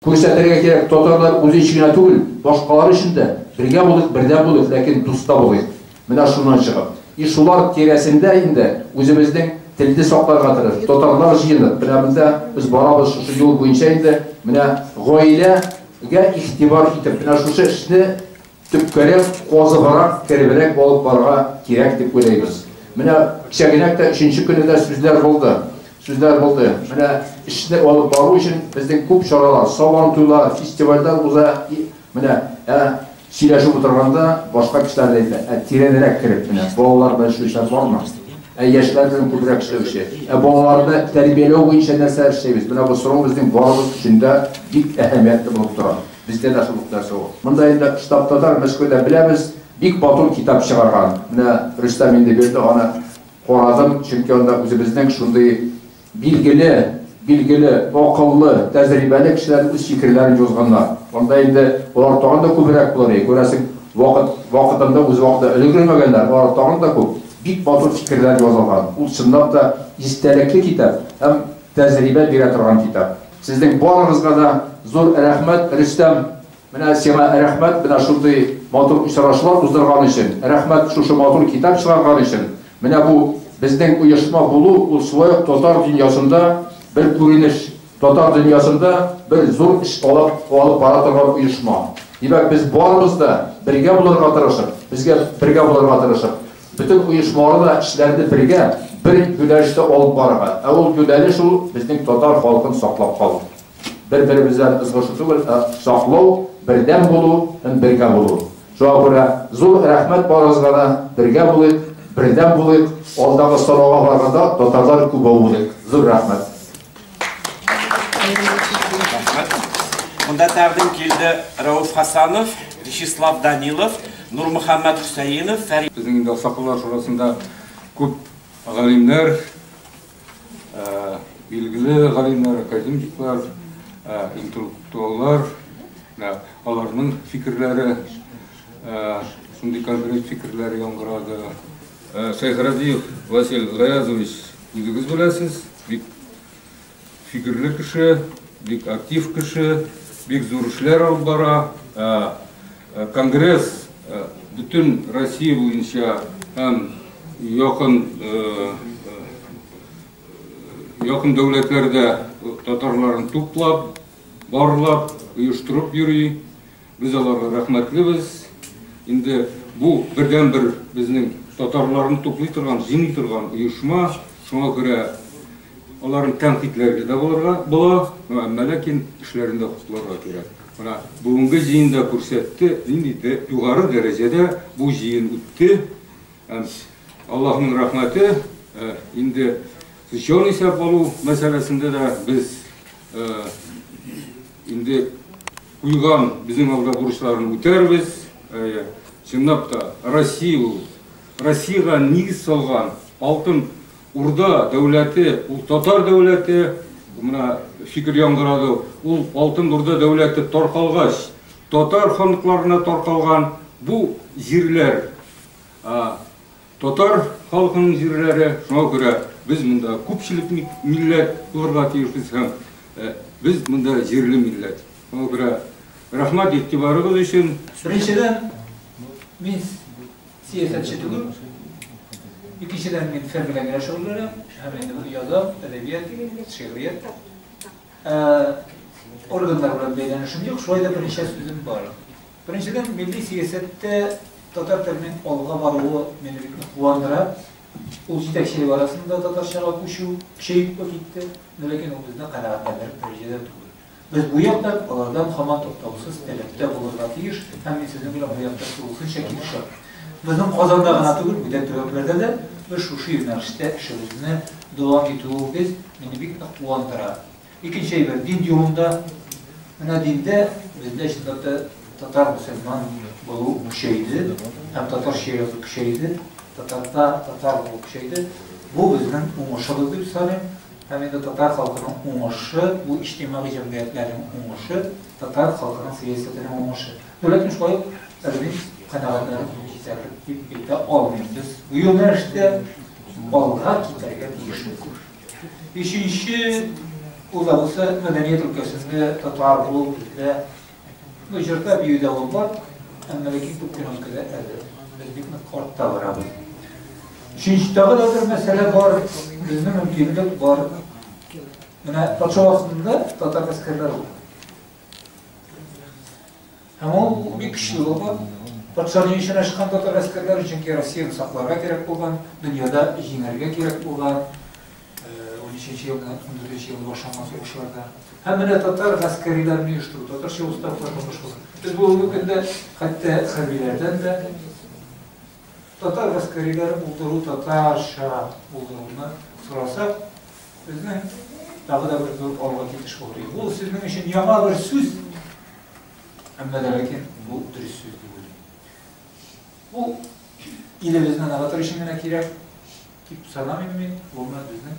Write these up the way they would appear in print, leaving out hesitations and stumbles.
Күрсәтергә кирәк, татарлар үзе өчен генә түгел, башкалар өчен дә. Бергә булыйк, бердәм булыйк, ләкин дуста булыйк. Менә шуннан чыгып. И шулар тирәсендә инде үзебезнең телне сакларга тырыш. Татарлар җыенып, менә монда без барабыз шушы юл буенча инде, менә гаиләгә игътибар итеп, менә шушы эшне төпкәрәк, казыбрак, керебрәк алып барырга кирәк дип уйлыйбыз. Менә кичәгенәк тә өченче көне дә сүзләр булды. Сүзләр булды. Менә эшне алып бару өчен безнең күп чаралар, сабан туйлар, фестивальләр уза. Менә сөйләшеп утырганда башка кешеләр дә әйтә, ә тирәнрәк кереп менә балалар белән эшләүчеләр бармы? Ә яшьләр белән күбрәк эшләүче. Ә балаларны тәрбияләү буенча нәрсә эшләйбез? Менә бу сорау безнең барыбыз өчен дә бик әһәмиятле булып тора. Бездә дә шул ук нәрсә ул. Монда инде штаб татар Мәскәүдә беләбез, бик матур китап чыгарган. Менә Рөстәм инде бирде, аны карадым, чөнки анда үзебезнең шундый билгеле, билгеле, акыллы, тәҗрибәле кешеләр үз фикерләрен язганнар. Анда инде алар тагын да күбрәк булыр иде. Күрәсең, вакыт вакытында үз вакытында өлгермәгәннәр, алар тагын да күп, бик матур фикерләр язылган. Ул чынлап та истәлекле китап һәм тәҗрибә бирә торган китап. Сезнең барыгызга да зур рәхмәт, Рөстәм. Менә сиңа рәхмәт, менә шундый матур очрашулар уздырган өчен. Рәхмәт шушы матур китап чыгарган өчен. Менә бу безнең оешма булу, ул шулай ук татар дөньясында бер күренеш, татар дөньясында бер зур эш алып, алып бара торган оешма. Димәк, без барыбыз да бергә булырга тырышып, безгә бергә булырга тырышып, бөтен оешмалар да эшләрне бергә, бер юнәлештә алып барырга. Ә ул юнәлеш ул безнең татар халкын саклап калу. Бер-беребездән ызгышу түгел, ә саклау, бердәм булу һәм бергә булу. Шуңа күрә зур рәхмәт барыгызга да, бергә булыйк, бердәм булыйк, алдагы сорауга барганда татарлар күбәү булыйк. Зур рәхмәт. Рәхмәт. Монда тәкъдим килде Рәүф Хасанов, Вячеслав Данилов, Нурмөхәммәт Хөсәенов, Фәрит. Безнең инде аксакаллар шурасында күп галимнәр, билгеле галимнәр, академиклар, интеллектуаллар, аларның фикерләре, шундый конкрет фикерләре яңгырады. Шәйхразиев Васил Гаязович, үзегез беләсез, бик фикерле кеше, бик актив кеше, бик зур эшләр алып бара. Конгресс бөтен Россия буенча һәм якын якын дәүләтләрдә татарларын туплап, барлап, оештырып йөри. Без аларга рәхмәтлебез. Инде бу бердәнбер безнең татарларны туплый торган, җыйный торган оешма. Шуңа күрә аларын тәнкыйтьләргә дә булырга була, әмма ләкин эшләрен дә хупларга кирәк. Менә бүгенге җыен да күрсәтте, нинди дә югары дәрәҗәдә бу җыен үтте. Һәм Аллаһның рәхмәте, инде җан исәп алу мәсьәләсендә дә без инде куйган безнең алда бурычларны үтәрбез. Чынлап та Россия ул, Россиягә нигез салган Алтын Урда дәүләте, ул татар дәүләте, менә фикер яңгырады, ул Алтын Урда дәүләте таркалгач, татар ханлыкларына таркалган бу җирләр, татар халкының җирләре, шуңа күрә без монда күпчелек милләт булырга тиешбез һәм без монда җирле милләт. Шуңа күрә рәхмәт игътибарыгыз өчен. Беренчедән, мин сәясәтче түгел. Икенчедән, мин фән белән генә шөгыльләнәм һәм инде язам, әдәбият, шигърият. Органнар белән бәйләнешем юк, шулай да берничә сүзем бар. Беренчедән, милли сәясәттә татар теленең алга баруы мине бик нык куандыра. Ул җитәкчелек арасында татарчага күчү көчәеп китте, ләкин ул безне канәгатьләндереп дәрәҗәдә түгел. Без бу яктан алардан һаман туктаусыз таләптә булырга тиеш, һәм мин сезнең белән бу якта тулысынча килешәм. Безнең Казанда гына түгел, бүтән төбәкләрдә дә без шушы юнәлештә эшебезне дәвам итүебез мине бик нык куандыра. Икенче әйбер, дин юлында. Менә диндә бездә чынлап та татар мөселман булу көчәйде, һәм татарча язу көчәйде, татарда татар булу көчәйде. Бу безнең уңышыбыз дип саныйм. Һәм инде татар халкының уңышы, бу иҗтимагый җәмгыятьләрнең уңышы, татар халкының сәясәтенең уңышы. Ләкин шулай ук әле мин канәгатьләнеп җитәрлек дип әйтә алмыйм. Без бу юнәлештә алга китәргә тиешбез. Өченче Ул да булса мәдәният өлкәсендә татар булу бездә, ну, җырда, биюдә ул бар, әмма ләкин күп кенә өлкәдә әле без бик нык артта барабыз. Өченче тагы да бер мәсьәлә бар, безнең мөмкинлек бар. Менә патша вакытында татар гаскәрләре булган. Һәм ул бик көчле булган. Патша ни өчен ачкан татар гаскәрләрен? Чөнки Россияне сакларга кирәк булган, дөньяда җиңәргә кирәк булган. 13 елны, 14 елны башланган сугышларда. Һәм менә татар гаскәриләрен оештыру, татарча уставлар башланган. Без бүгенге көндә хәтта хәрбиләрдән дә татар гаскәриләре булдыру, татарча булдыруны сорасак, безнең тагы да бер зур алга китеш булыр. Бу сезнең өчен яңа бер сүз. Әмма дә ләкин бу дөрес сүз дип уйлыйм. Бу илебезне ныгытыр өчен генә кирәк дип санамыйм мин. Гомумән безнең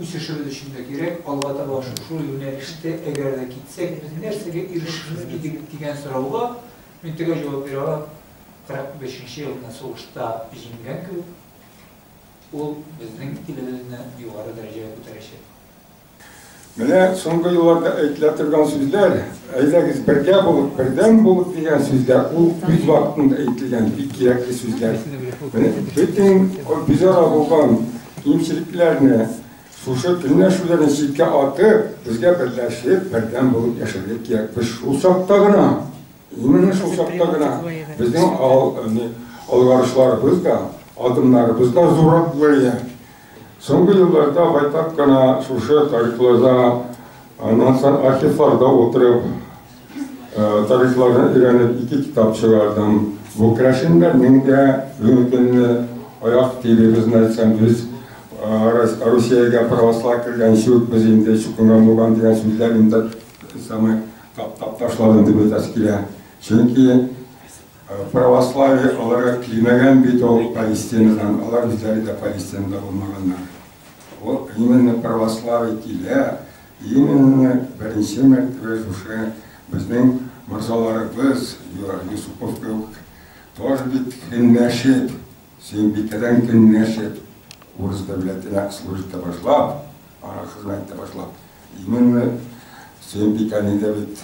үсешебез өчен дә кирәк. Алга таба шушы юнәлештә әгәр дә китсәк, без нәрсәгә ирешер идек дигән сорауга мин төгәл җавап бирә алам. 45 елны сугышта җиңгән кебек, ул безнең илебезне югары дәрәҗәгә күтәрәчәк. Менә соңгы елларда әйтелә торган сүзләр, әйдәгез бергә булып, бердәм булып дигән сүзләр, ул үз вакытында әйтелгән бик кирәкле сүзләр. Менә бөтен үзара булган кимчелекләрне, шушы көнләшүләрне читкә атып, безгә берләшеп, бердәм булып яшәргә кирәк. Без шул чакта гына, именно шул чакта гына безнең алгарышларыбыз да, адымнарыбыз да зуррак булыр. Соңгы елларда байтак кына шушы тарихларда, аннан соң архивларда утырып, тарихларны өйрәнеп ике китап чыгардым. Бу керәшеннәрнең дә бүгенге көнне аяк тибебезне әйтсәм, без Русиягә православ кергәнче үк без инде чукынган булган дигән сүзләр инде самый таптап ташладым дип әйтәсе килә. Чөнки православие аларга килмәгән бит ул Палестинадан, алар үзләре дә Палестинада булмаганнар. Ул именно православие килә, именно беренче мәртәбә шушы безнең морзаларыбыз Юсупов кебек тоже бит көнләшеп, Сөембикәдән көнләшеп, урыс дәүләтенә служить итә башлап, аңа хезмәт итә башлап, именно Сөембикәне дә бит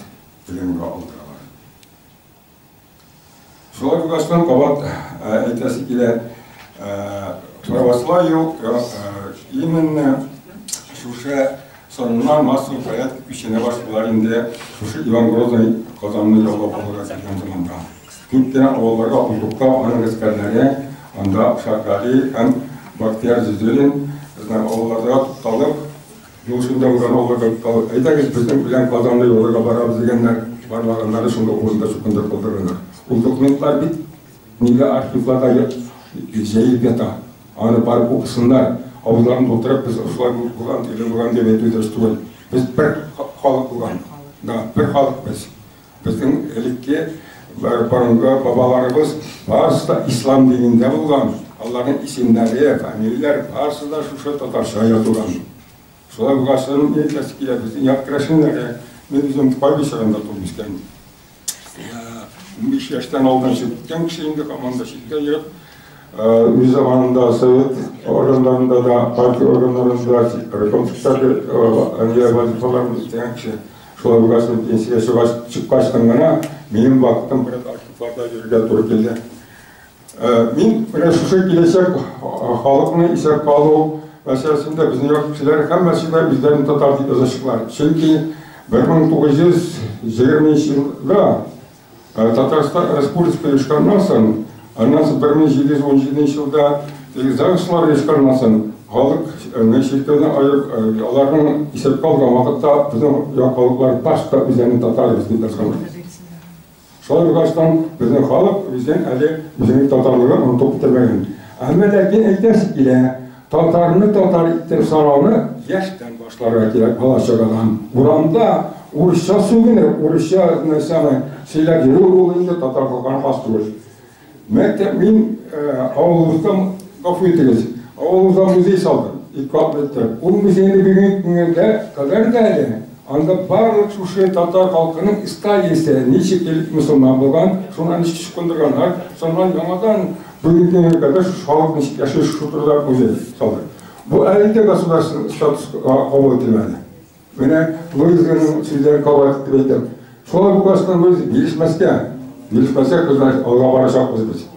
пленга алдыралар. Шулай булгачтан кабат әйтәсе килә, православие именно шушы соңыннан массовый порядок күченә башлыйлар инде шушы Иван Грозный Казанны яулап алырга килгән заманда. Күп кенә авылларга уллыкка аның гаскәрләре, анда Шакали һәм Бахтияр Зизулин безнең авылларда тукталып, юл шунда булган авылларда тукталып, әйдәгез безнең белән Казанны яуларга барабыз дигәннәр, бармаганнары шунда урында чукындырып калдырганнар. Ул документлар бит нигә архивларда җәелеп ята. Аны барып укысыннар, авызларын тутырып без шулай булган, тегеләй булган дип әйтү дөрес түгел. Без бер халык булган. Да, бер халык без. Безнең элекке борынгы бабаларыбыз барысы да ислам динендә булган. Аларның исемнәре, фамилияләре барысы да шушы татарча язылган. Шулай булгач, әйтәсе килә, безнең як керәшеннәре, мин үзем Кайбыч районында туып үскән. 15 яшьтән алдан чыгып киткән кеше инде команда читкә йөреп, үз заманында совет органнарында да, партия органнарында, райком секретаре вазифаларын үтәгән кеше. Шулай булгач, пенсиягә чыккачтан гына минем вакытым бераз архивларда йөрергә туры килде. Мин менә шушы киләчәк халыкны исәпкә алу мәсьәләсендә безнең як кешеләре һәммәсе дә үзләрен татар дип язачаклар. Чөнки 1920 елда Татарстан Республикасы оешканнан соң, аннан соң 1717 елда ЗАГСлар оешканнан соң, халык чиркәүдән аерып, аларның исәпкә алган вакытта безнең як халыклар башта үзләрен татарбыз дип язганнар. Шулай булгачтан безнең халык үзен әле үзенең татарлыгын онытып бетермәгән. Әмма ләкин әйтәсе килә, татарны татар итеп санауны яшьтән башларга кирәк, бала чагадан. Урамда урысча сүгенеп, урысча нәрсәне сөйләп йөрү ул инде татар халкына хас түгел. Мәктәп мин авылыбызда, гафу итегез, авылыбызда музей салдым, ике катлы иттереп. Ул музейны бүгенге көнгә кадәр дә әле анда барлык шушы татар халкының историясе, ничек элек мөселман булган, шуннан ничек чукындырганнар, шуннан яңадан бүгенге көнгә кадәр шушы халык ничек яши, шушы турыда музей салдык. Бу әле дә государственный статуска кабул ителмәде. Менә Луизаның сүзләрен кабат итеп әйтәм. Шулай булгачтан без бирешмәскә, бирешмәсәк без алга барачакбыз без.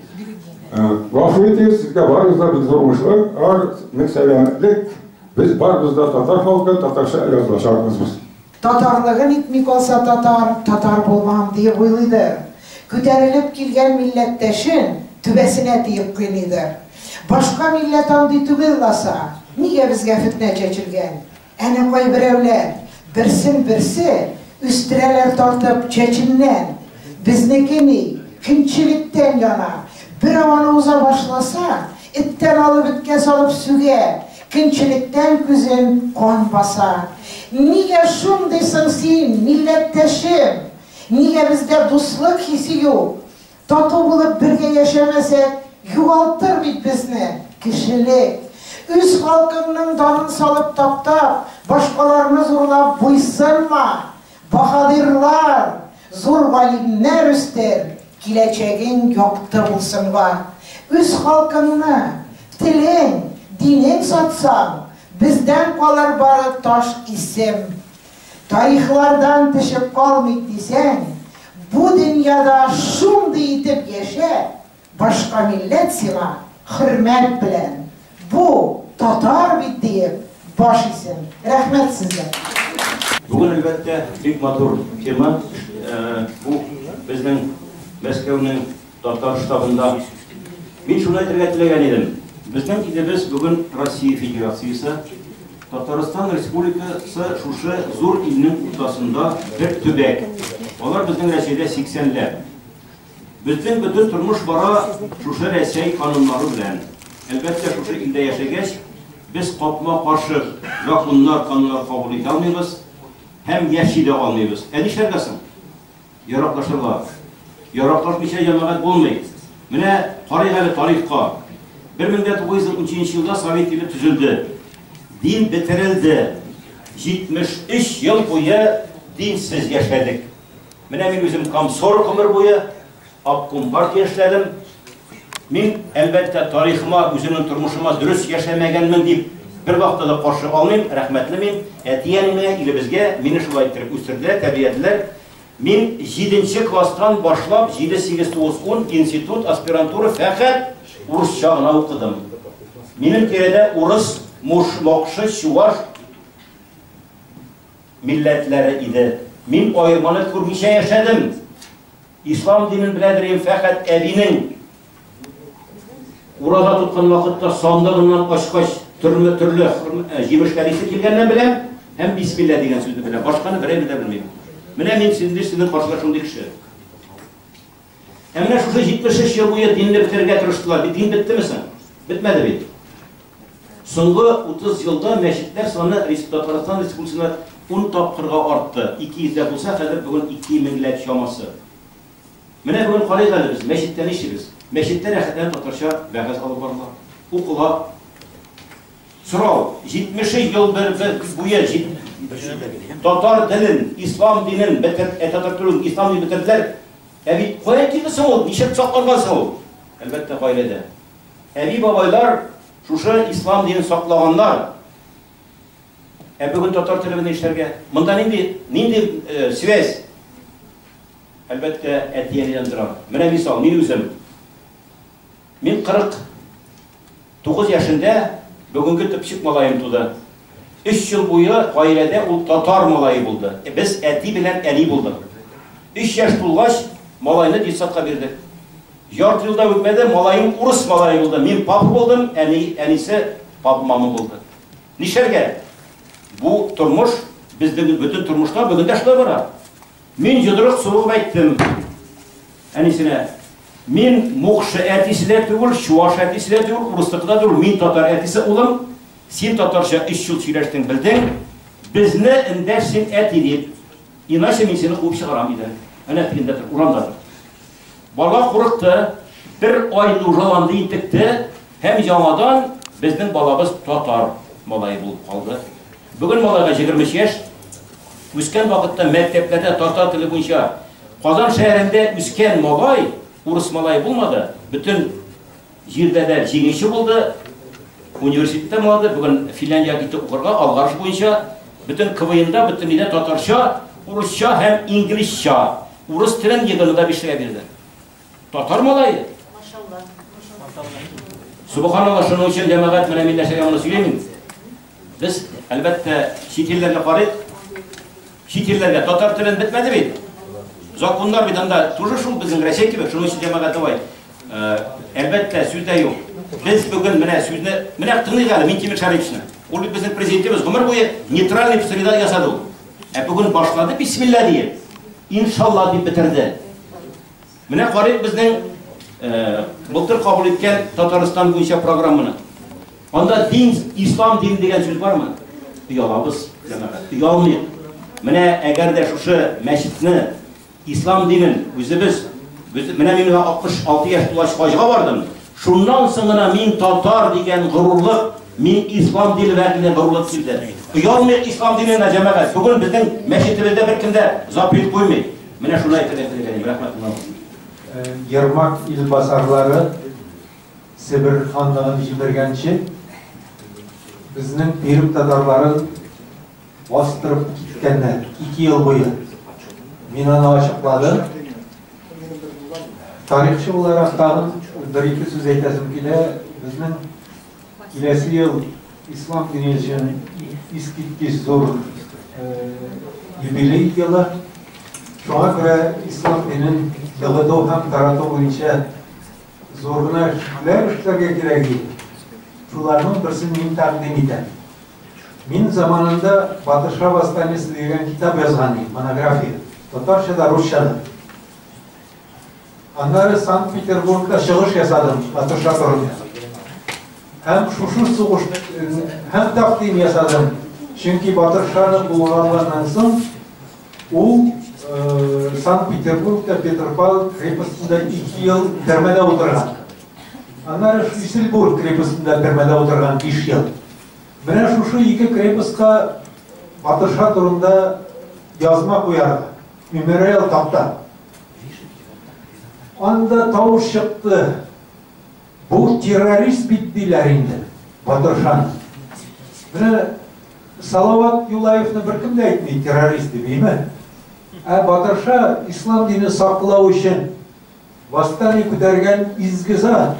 Гафу итегез, сезгә барыгызга бик зур уңышлар, ар, нык сәламәтлек. Без барыбыз да татар халкы, татарча язылачакбыз без. Татарлыгын итми калса татар, татар булмам, диеп уйлыйдыр. Күтәрелеп килгән милләттәшен түбәсенә тиеп кыйныйдыр. Башка милләт андый түгел ласа, нигә безгә фетнә чәчелгән? Әнә кайберәүләр, берсен-берсе үстерәләр тартып чәченнән. Безнеке ни, көнчелектән яна. Берәү аны уза башласа, эттән алып эткә салып сүгә, көнчелектән күзен кан баса. Нигә шундый соң син, милләттәшем? Нигә бездә дуслык хисе юк? Тату булып бергә яшәмәсәк, югалтыр бит безне кешелек. Үз халкыңның данын салып таптап, башкаларны зурлап буйсынма. Баһадирлар, зур галимнәр үстер, киләчәгең якты булсынга. Үз халкыңны, телең, динең сатсаң, бездән калыр бары таш исем. Тарихлардан төшеп калмыйк дисәң, бу дөньяда шундый итеп яшә, башка милләт сиңа хөрмәт белән, бу татар бит диеп баш исен. Рәхмәт сезгә. Бүген, әлбәттә, бик матур тема. Бу безнең Мәскәүнең татар штабында. Мин шуны әйтергә теләгән идем. Безнең илебез бүген Россия Федерациясе, Татарстан Республикасы шушы зур илнең уртасында бер төбәк. Алар безнең Рәсәйдә 80 ләп. Безнең бөтен тормыш бара шушы Рәсәй кануннары белән. Әлбәттә, шушы илдә яшәгәч, без капма-каршы законнар, кануннар кабул итә алмыйбыз һәм яши дә алмыйбыз. Ә нишләргә соң? Яраклашырга. Яраклашмыйча җәмәгать булмый. Менә карыйк әле тарихка. 1917 елда Совет иле төзелде. Дин бетерелде. 73 ел буе динсез яшәдек. Менә мин үзем комсорг гомер буе, обком партия эшләдем. Мин, әлбәттә, тарихыма, үземнең тормышыма дөрес яшәмәгәнмен дип бер вакытта да каршы алмыйм, рәхмәтле мин. Әти-әниемә, илебезгә мине шулай иттереп үстерделәр, тәрбияләделәр. Мин җиденче класстан башлап, җиде, сигез, тугыз, ун, институт, аспирантура фәкать урысча гына укыдым. Минем тирәдә урыс, муш, мокшы, чуваш милләтләре иде. Мин аерманы күрмичә яшәдем. Ислам динен беләдер идем фәкать әбинең ураза тоткан вакытта сандыгыннан ачкач төрле төрле җимешләр исе килгәннән беләм һәм бисмилла дигән сүзне беләм. Башканы берәйне дә белмим. Менә мин сезнең сезнең каршыда шундый кеше. Ә менә шушы 73 ел буе динне бетерергә тырыштылар. Бит дин беттеме соң? Бетмәде бит. Соңгы 30 елда мәчетләр саны Татарстан Республикасында 10 тапкырга артты. 200 дә булса, хәзер бүген 2 меңләп чамасы. Менә бүген карыйк әле без, мәчеттә нишлибез? Мәчеттә рәхәтләнеп татарча вәгазь алып барыла, укыла. Сорау, 70 ел бер бер буе татар телен, ислам динен бетер, ә татар телен, ислам динен бетерделәр. Ә бит кая килде соң ул? Ничек сакланган соң ул? Әлбәттә, гаиләдә. Әби-бабайлар шушы ислам динен саклаганнар. Ә бүген татар теле белән эшләргә. Монда нинди нинди э, связь? Әлбәттә, әти-әнидән тора. Менә мисал, мин үзем. Мин 49 яшендә бүгенге төпчек малаем туды. Өч ел буе гаиләдә ул татар малае булды. Без әти белән әни булдык. Өч яшь тулгач, малайны детсадка бирдек. Ярты ел да үтмәде, малаем урыс малае булды. Мин папа булдым, әни, әнисе папа мама булды. Нишләргә? Бу тормыш безнең бөтен тормышта бүген дә шулай бара. Мин йодрык сугып әйттем әнисенә. Мин мукшы әтисе дә түгел, чуаш әтисе дә түгел, урысныкы да түгел, мин татар әтисе улым. Син татарча өч ел сөйләштең, белдең. Безне эндәш син әти дип. Иначе мин сине куып чыгарам диде. Әнә тегендә тор, урамда тор. Бала курыкты, бер ай нужаланды, интекте һәм яңадан безнең балабыз татар малае булып калды. Бүген малайга 23 яшь. Үскән вакытта мәктәпләрдә татар теле буенча Казан шәһәрендә үскән малай, урыс малае булмады, бөтен җирдә дә җиңүче булды. Университетта малады, бүген Финляндиягә китте укырга, алгарыш буенча. Бөтен КВНда, бөтен нидә татарча, урысча һәм инглизча. Урыс телен ЕГЭны да бишлегә бирде. Татар малае. Субханалла, шуның өчен, җәмәгать, менә мин нәрсәгә моны сөйләмим. Без, әлбәттә, чит илләргә карыйк. Чит илләргә татар телен бетмәде бит. Законнар бит анда тоже шул безнең Рәсәй кебек, шуның өчен, җәмәгать, давай. Әлбәттә, сүз дә юк. Без бүген менә сүзне, менә тыңлыйк әле Минтимер Шәриповичны. Ул бит безнең президентыбыз, гомер буе нейтральный среда ясады ул. Ә бүген башлады бисмилла диеп, иншалла дип бетерде. Менә карыйк безнең былтыр кабул иткән Татарстан буенча программаны. Анда дин, ислам дин дигән сүз бармы? Оялабыз, җәмәгать, оялмыйк. Менә әгәр дә шушы мәчетне, ислам динен үзебез, менә мин 66 яшь тулгач хаҗга бардым. Шуннан соң гына мин татар дигән горурлык, мин ислам дине вәкиле горурлык килде. Оялмыйк ислам диненә, җәмәгать. Бүген безнең мәчетебездә беркем дә запрет куймый. Менә шуны әйтергә теләгән идем. Рәхмәт. Ермак илбасарлары Себер ханлыгын җимергәнче безнең Пермь татарларын бастырып киткәннәр 2 ел буе. Мин аны ачыкладым. Тарихчы буларак тагын бер-ике сүз әйтәсем килә. Безнең киләсе ел ислам дине өчен искиткеч зур юбилей елы. Шуңа күрә ислам динен ныгыту һәм тарату буенча зур гына эшләр эшләргә кирәк иде. Шуларның берсен мин тәкъдим итәм. Мин заманында Батырша восстаниесе дигән китап язган идем, монография. Татарча да, русча да. Аннары Санкт-Петербургта чыгыш ясадым Батырша турында. Һәм шушы сугыш һәм тәкъдим ясадым. Чөнки Батыршаны кулга алганнан соң ул Санкт-Петербургта Петропавл крепостында 2 ел төрмәдә утырган. Аннары Шлиссельбург крепостында төрмәдә утырган 5 ел. Менә шушы ике крепостка Батырша турында язма куярга, мемориал такта. Анда тавыш чыкты. Бу террорист бит диләр инде Батыршаны. Менә Салават Юлаевны беркем дә әйтми террорист дип, әйме? Ә Батырша ислам дине саклау өчен восстание күтәргән изге зат.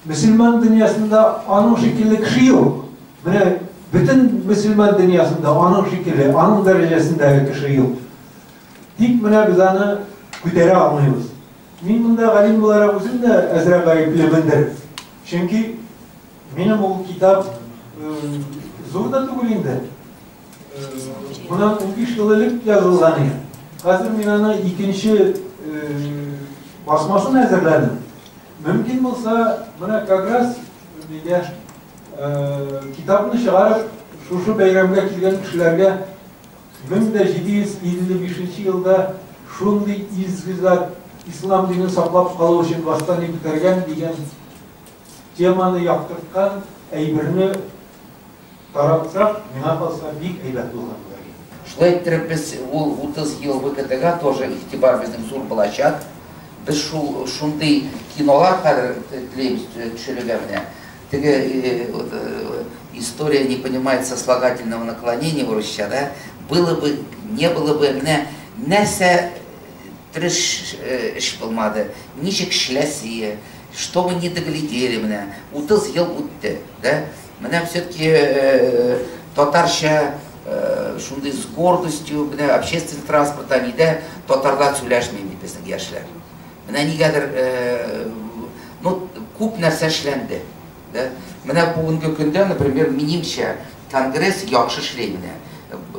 Мөселман дөньясында аның шикелле кеше юк. Менә бөтен мөселман дөньясында аның шикелле, аның дәрәҗәсендәге кеше юк. Тик менә без аны күтәрә алмыйбыз. Мин монда галим буларак үзем дә әзрәк гаеплемендер. Чөнки минем ул китап зур да түгел инде. Моннан 15 ел элек язылган иде. Хәзер мин аны икенче басмасын әзерләдем. Мөмкин булса, менә как раз нигә китапны чыгарып, шушы бәйрәмгә килгән кешеләргә 1755 елда шундый изге зат ислам динен саклап калу өчен восстание күтәргән дигән теманы яктырткан әйберне таратсак, миңа калса, бик әйбәт булган булыр иде. Шулай иттереп без ул 30 ел ВКТга тоже игътибар безнең зур булачак. Без шул шундый кинолар хәзер теләйбез төшерергә менә. Теге история не понимает сослагательного наклонения урысча, да? Было бы, не было бы, менә нәрсә тырыш эш булмады, ничек эшләсе, что мы не доглядели менә. 30 ел үтте, да? Менә все-таки татарча шундый с гордостью, менә общественный транспортта нидә татарлар сөйләшми бит безнең яшьләр. Менә нигәдер, ну, күп нәрсә эшләнде. Да? Менә бүгенге көндә, например, минемчә, конгресс яхшы эшли менә.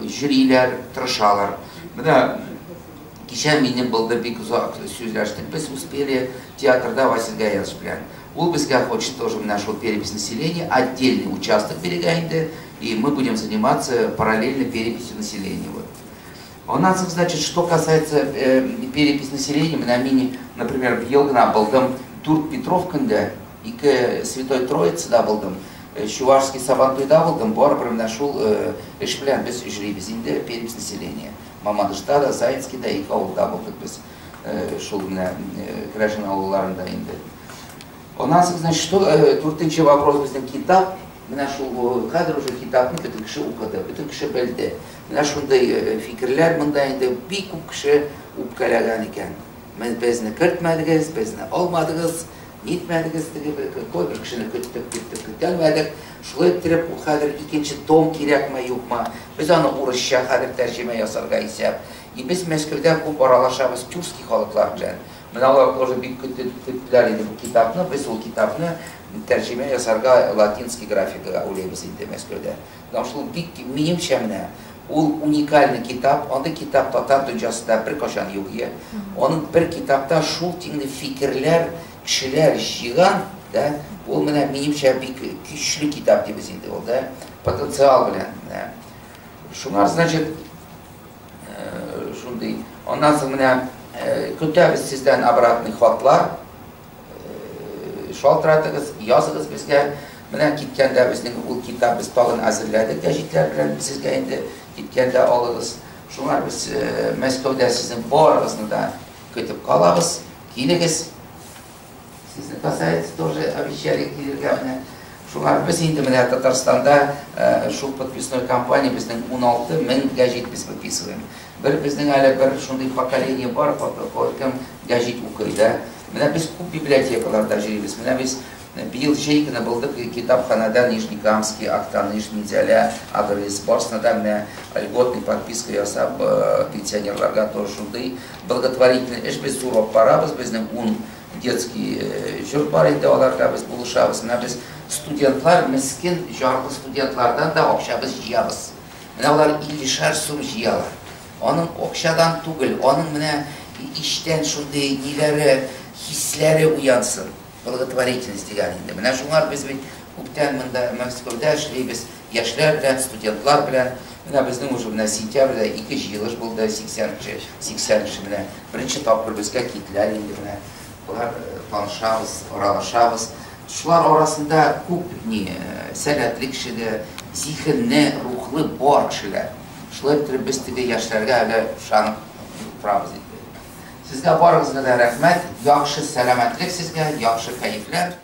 Жюриләр тырышалар. Менә кичә минем булды бик озак сүзләштек. Без успели театрда Василь Гаязович белән. Ул безгә хочет тоже менә шул перепись населения, отдельный участок бирергә инде, и мы будем заниматься параллельно переписью населения. Вот. У нас, значит, что касается перепись населения, менә мин, например, быел гына булдым Дүрт Петровкында, ике Святой Троицада булдым, Чувашский Сабантуйда булдым, барыбер менә шул эш белән без эшлибез инде перепись населения. Мамадышта да, Заинскийда ике авылда булдык без, шул менә керәшен авылларында инде. У нас, значит, что, дүртенче вопрос безнең китап. Менә шул хәзер уже китапны бөтен кеше укыды, бөтен кеше белде. Менә шундый фикерләр монда инде бик күп кеше үпкәләгән икән. Безне кертмәдегез, безне алмадыгыз, нитмәдегез, теге бер кешене көттек, көттек, көтәлмәдек. Шулай иттереп, ул хәзер икенче том кирәкме, юкмы? Без аны урысча хәзер тәрҗемә ясарга исәп. И без Мәскәүдә күп аралашабыз тюркский халыклар белән. Менә алар тоже бик көттеләр инде бу китапны. Без ул китапны тәрҗемә ясарга латинский графикага уйлыйбыз инде Мәскәүдә. Потому что ул бик, минемчә менә, ул уникальный китап. Андый китап татар дөньясында беркайчан юк ие. Аның бер китапта шул тиңле фикерләр, кешеләр җыйган, да, ул менә минемчә бик көчле китап дибез инде ул, да, потенциал белән. Менә. Шуңар, значит, шундый. Аннан соң менә көтәбез сездән обратный хатлар. Шалтыратыгыз, языгыз безгә. Менә киткәндә безнең ул китап без тагын әзерләдек гәҗитләр белән сезгә инде киткәндә алыгыз. Шуңар без Мәскәүдә сезнең барыгызны да көтеп калабыз. Килегез. Сезне касается тоже обещали килергә менә. Шуңар без инде менә Татарстанда шул подписной компания безнең 16 мең гәҗит без подписываем. Бер безнең әле бер шундый поколение бар, кем гәҗит укый, да. Менә без күп библиотекаларда йөрибез. Менә без быел җәй көне булдык китапханада Нижнекамский, Актаныш, Минзәлә, Агрыз, барысына да менә льготный подписка ясап пенсионерларга тоже шундый благотворительный эш без зур алып барабыз. Безнең 10 детский йорт бар инде, аларга без булышабыз. Менә без студентлар, мескен ярлы студентлардан да акча без җыябыз. Менә алар 50 сум җыялар. Аның акчадан түгел, аның менә иштән шундый ниләре, хисләре уянсын. Благотворительность дигән инде. Менә шуңар без бит күптән монда Мәскәүдә эшлибез, яшьләр белән, студентлар белән. Менә безнең уже менә сентябрьдә 2 җыелыш булды, 80 кеше, 80 кеше менә беренче тапкыр безгә киттеләр инде менә. Болар танышабыз, аралашабыз. Шулар арасында күп ни сәләтле кеше дә, зиһенле, рухлы бар кешеләр. Шулай итеп без теге яшьләргә әле ышанып торабыз инде. Сезгә барыгызга да рәхмәт, яхшы сәламәтлек сезгә, яхшы кәефләр.